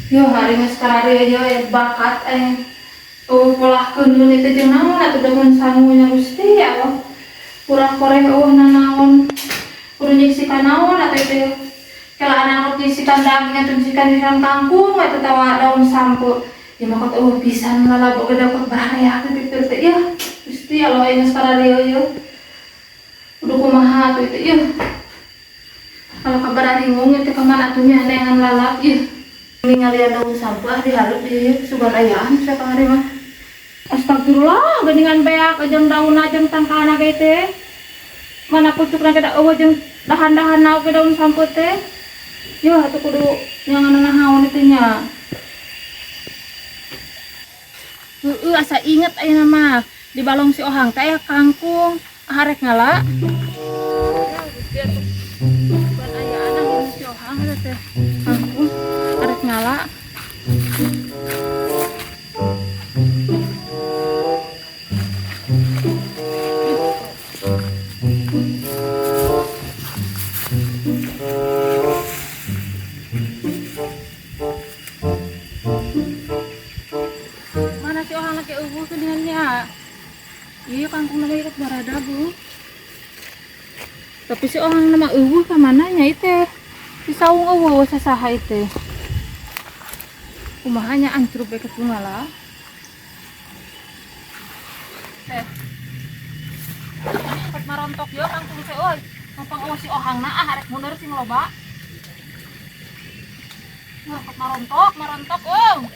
Yo hari geus kararieu ya bakat aing. Oh polah keunun itu jeung naon atuh daun sangunya Gusti ya Allah. Kurang koreh eueuh nanaon. Kudu nyisikan naon atuh itu. Kela anak nyisikan daging atuh nyisikan nyisikan kangkung atuh tawa daun sampo. Ya mah kot eueuh pisan lalabo gede kot baraya teh teh ya. Gusti ya Allah aing geus kararieu ye. Kudu kumaha atuh itu yeuh. Kalau kabar ringung itu kemana atuhnya neangan lalap yeuh. Ningalian daun sampah di hareup ieu sugan ayaan saya kamari mah. Astagfirullah, geuningan beak jeung daun jeung tangkalna ge teh. Mana pucukna ge da eueuh jeung dahan-dahanna oge daun sampeu teh. Yeuh atuh kudu nyangan naon itu nya. Heueuh asa inget ayeuna mah di balong si Ohang teh aya kangkung arek ngala. Ya Gusti atuh. Ban ayaan si Ohang eta teh kangkung arek ngala. Mana si Ohang lagi eueuh geuningannya. Iya kangkung nama ikut barada bu. Tapi si Ohang nama eueuh ka mana nya itu? Si saung eueuh sasaha itu. Kumaha nya ancrub bae kitu ngala. Teh. Kot marontok yo kangkung teh euy. Numpang eueuh si Ohang na ah arek mundur sing loba. Wah, kot marontok, marontok euy.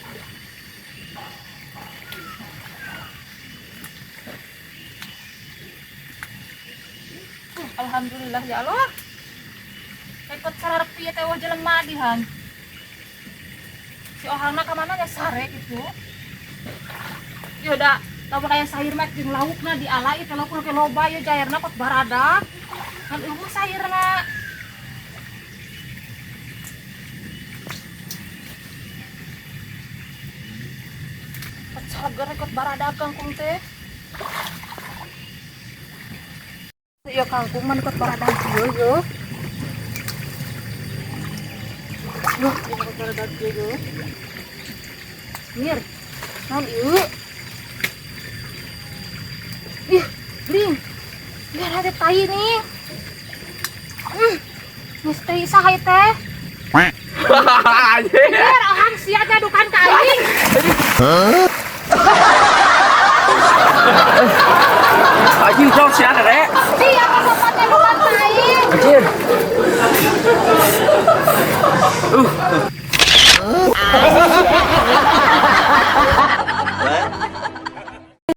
Alhamdulillah ya Allah. Ikut sararep ieu teh eueuh jelema dihan. Si Ohangna ka mana nya sare kitu. Ieu da lamun aya sayur mah jeung laukna diala ieu teh laukna ke loba ieu jairna kot baradak. Kan eueuh sayurna. Kot sager kot baradak kangkung teh. Iya kangkung mah kot baradak ieu yo. Wah, ieu kot baradak ieu yo. Mir, naon ieu? Ih, bling. Biar ada tai nih. Geus tai saha ieu teh? Biar orang sia gadukan ka aing. Anjing jauh sih ada rek. Sia kasopan gadukan ka aing. Anjir.